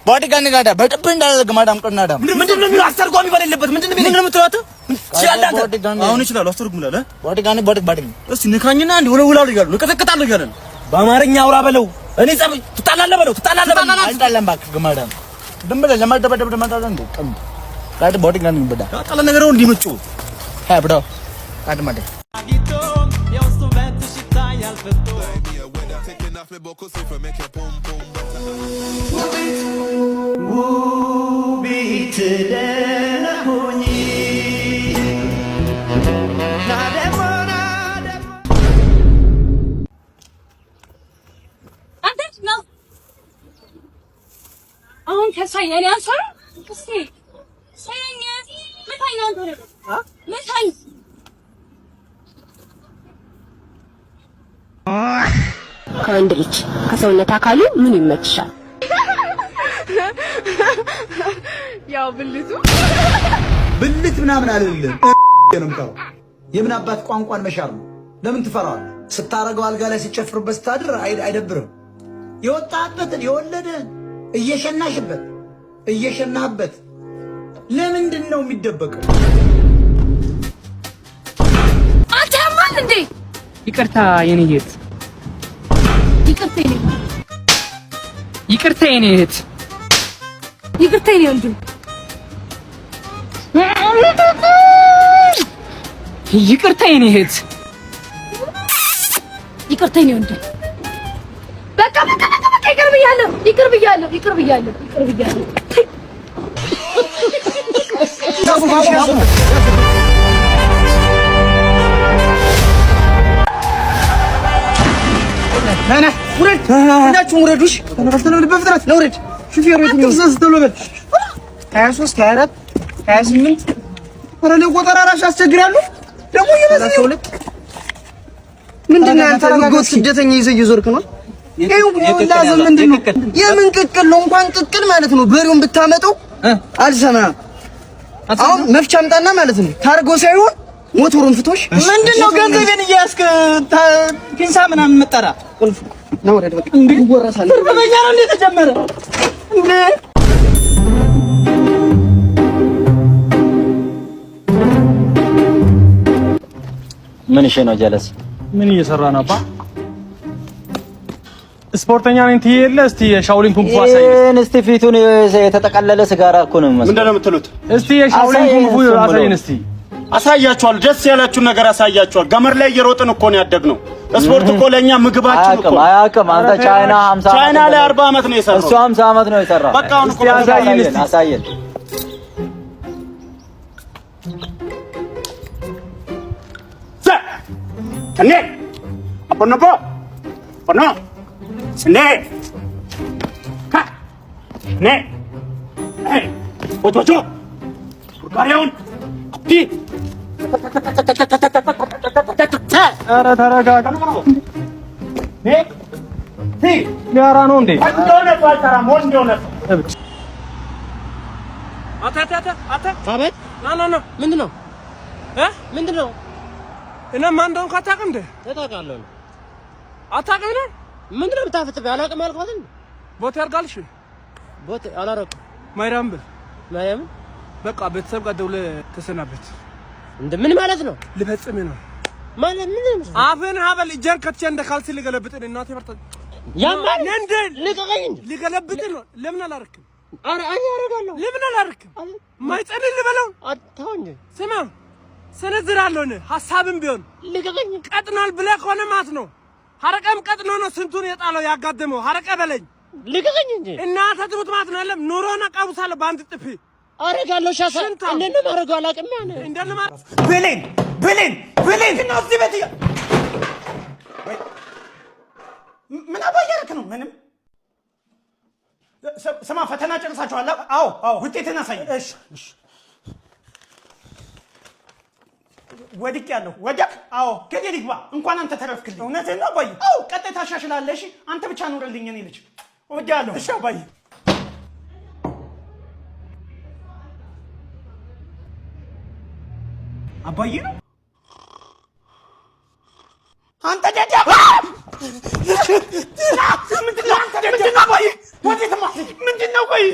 ቦዲጋን ጋዳ በጥብ እንዳለ ግማዳም ቅናዳም ምንድን ነው የሚለው? አስተርጓሚ በሌለበት ምንድን ነው የሚለው? ምንድን ነው የምትለው? ትችላለህ አንተ? አሁን እችላለሁ። አስተርጉምላለሁ። ቦዲጋን ቦዲግ ባዲግ እስቲ ንካኝና አንድ ወለውላለሁ እያሉ ነው፣ እቀጠቅጣለሁ እያለ ነው። በአማርኛ አውራ በለው። እኔ ጸብ ትጣላለህ በለው፣ ትጣላለህ በለው። አልጣላም እባክህ ግማዳም ዝም ብለህ ለማደባደብ ለማዳለም እንደ ቀም ጋድ ቦዲጋን በዳ ጣላ ነገር ነው እንዲመጩ ሀ ብዶ ጋድ ማደ አሁን ከሷ የኔ አንሷ እስቲ ሰየኝ ምታኝ ነው አንተ ምታኝ። ከወንድ ልጅ ከሰውነት አካሉ ምን ይመችሻል? ያው ብልቱ ብልት ምናምን አልልም ነው የምጠራው። የምን አባት ቋንቋን መሻር ነው? ለምን ትፈራዋለህ? ስታረገው አልጋ ላይ ሲጨፍርበት ስታድር አይደብርም? የወጣበትን የወለደን እየሸናሽበት እየሸናህበት ለምንድን ነው የሚደበቀው? አንተ ያማል እንዴ? ይቅርታ የኔ እህት፣ ይቅርታ የኔ ይቅርታ የኔ እህት፣ ይቅርታ የኔ ወንድም፣ ይቅርታ የኔ እህት፣ ይቅርታ የኔ ወንድም። በቃ በቃ በቃ በቃ ይቅር ብያለሁ፣ ይቅር ብያለሁ፣ ይቅር ብያለሁ፣ ይቅር ብያለሁ። ሁላችሁም ውረዱ። እሺ በፍጥነት ለውረድ። ሹፌሩ የትኛው? ቶሎ በል። 23 24 28 ኧረ ለቆጠራ እራሱ ያስቸግራሉ። ደግሞ እየበዛ ምንድን ነው አንተ ህገወጥ ስደተኛ ይዘህ እየዞርክ ነው? ይኸው ምንድን ነው የምን ቅቅል ነው? እንኳን ቅቅል ማለት ነው በሬውን ብታመጣው አልሰማህም። አሁን መፍቻ አምጣና ማለት ነው ታርጎ ሳይሆን ሞተሩን ፍቶሽ። ምንድን ነው ገንዘቤን እየያዝክ ፒንሳ ምናምን መጠራ ቁልፍ ነው ወረድ በቃ ይወረሳል። ትርፈኛ ነው እንዴ ተጀመረ እንዴ? ምን እሺ ነው ጀለስ? ምን እየሰራ ነው አባ? ስፖርተኛ ነኝ ትይ የለ እስቲ የሻውሊን ኩንግ ፉ አሳየን። ይሄን እስቲ ፊቱን የተጠቀለለ ስጋራ እኮ ነው የሚመስለው። ምንድን ነው የምትሉት? እስቲ የሻውሊን ኩንግ ፉ አሳየን እስቲ። አሳያችኋለሁ። ደስ ያላችሁን ነገር አሳያችኋል። ገመድ ላይ እየሮጥን እኮ ነው ያደግነው። ስፖርት እኮ ለእኛ ምግባችን እኮ አያውቅም ነው። አያውቅም። አንተ ቻይና 50 ቻይና ላይ 40 ዓመት ነው የሰራው። እሱ 50 ዓመት ነው የሰራው። በቃ አሁን እኮ እስቲ አሳየን እስቲ። አሳየን። እኔ አቦነቦ ቦኖ ስኔ ካ ኔ ወጆጆ ቡርጋሪያውን ዲ ኧረ ተረጋጋ። ኔ ቲ ጋራ ነው እንዴ? ወንድ የሆነ ሰው አልሰራም። ወንድ የሆነ ሰው እብድ። አተ አተ አተ አተ አቤት። ና ና ና ምንድን ነው እ ምንድን ነው? እኔ ማን እንደሆንኩ አታውቅም እንዴ? እታውቃለሁ። አታውቅም? እኔ ምንድን ነው የምታፈጥብኝ? አላውቅም አልኳት እንዴ። ቦቴ አድርጋልሽ ቦቴ አላረኩም። ማርያም ብል ማርያምን በቃ ቤተሰብ ጋር ደውለህ ተሰናበት። እንደ ምን ማለት ነው? ልፈጽም ነው ማለት ምን ነው? አፍህን ሀበል እጄን ከትቼ እንደ ካልሲ ልገለብጥ ነው። እናቴ በርታ ያማል። እንዴ ልቀቀኝ እንጂ ልገለብጥ ነው። ለምን አላረክም? ኧረ እኔ አደርጋለሁ። ለምን አላረክም? ማይጸንን ልበለው። ተው እንጂ ስማ ሰነዝራለሁ። እኔ ሀሳብም ቢሆን ልቀቀኝ። ቀጥኗል ብለህ ከሆነ ማለት ነው። ሀረቀም ቀጥኖ ነው ስንቱን የጣለው ያጋደመው። ሀረቀ በለኝ ልቀቀኝ እንጂ እናተ ትሙት ማለት ነው። የለም ኑሮን አቃውሳለሁ በአንድ ጥፊ አደርጋለሁ። ሻሳ ሽንታ እንዴት ነው የማደርገው? አላውቅም። ያን እንደልማ ብሌን ብሌን ብሌን ነው እዚህ ቤት ምን አባ እያደረክ ነው? ምንም ስማ፣ ፈተና ጨርሳችኋል? አዎ አዎ። ውጤትን አሳይ። እሺ እሺ። ወድቄያለሁ። ወደቅ? አዎ። ገደል ይግባ። እንኳን አንተ ተረፍክልኝ። እውነትህን ነው አባዬ? አዎ። ቀጣይ ታሻሽላለህ። እሺ፣ አንተ ብቻ ኑርልኝ የኔ ልጅ። እወድሃለሁ። እሺ አባዬ። አባዬ ነው አንተ ደደብ! ምንድን ነው? ምንድን ነው? ቆይ